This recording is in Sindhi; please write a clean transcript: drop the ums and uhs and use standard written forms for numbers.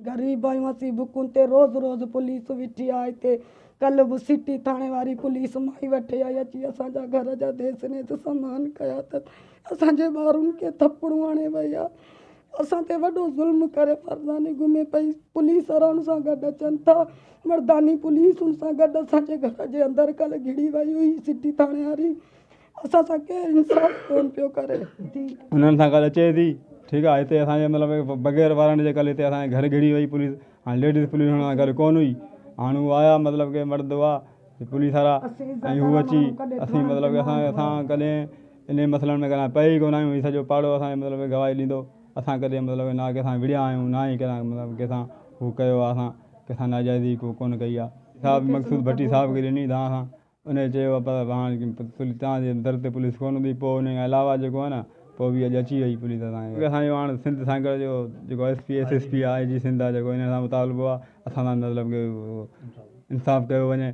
غريب آهيون اسين بکن تي روز روز پوليس ويٺي آهي هتي ڪلهه به سٽي ٿاڻي واري پوليس مائي وٺي آئي اچي اسان جا گهر جا ديس نيس سامان ڪيا اٿس اسان جي ٻارن کي ٿپڙون هڻي وئي آهي اسان تي وڏو ظلم ڪري فرزاني گهمي پئي پوليس وارا ان سان گڏ اچن ٿا مرداني پوليس ان سان گڏ اسان جي گهر جي اندر ڪلهه گهڙي وئي هئي سٽي ٿاڻي واري اسان سان ڪير انصاف ڪون پيو ڪري. انهن سان گڏ اچي ٿي ٺيڪ آ هتي اسان جي مطلب بغير وارنٽ جي ڪلهه هتي اسان جي گهر گهڙي وئي پوليس هاڻي ليڊيز پوليس هن سان گڏ ڪون هئي هاڻي هو آيا مطلب ڪي مرد هئا پوليس وارا ۽ هو اچي اسين مطلب اسان اسان ڪڏهن انهي مسئلن ۾ ڪڏهن پئي ئي ڪونه آهيون هي سڄو پاڙو اسان کي مطلب گواهي ڏيندو اسان ڪڏهن مطلب نه ڪنهن سان وڙهيا آهيون نه ئي ڪنهن مطلب ڪنهن سان هو ڪيو آ اسان ڪنهن سان ناجائزي ڪو ڪونه ڪئي آ صاحب مقصود ڀٽي صاحب کي ڏني دانهن اسان انهيء چيو، پر هاڻ توهان جي در تي پوليس ڪونه هوندي. پوء انهيء کان علاوه جيڪو آهي نه، پوء به اڄ اچي وئي پوليس اسان کي. اسان جو هاڻ سنڌ سانگهڙ جو جيڪو S P, S S P, I G Sindh آهي جيڪو انهن سان مطالبو آهي اسان سان مطلب ڪي انصاف ڪيو وڃي.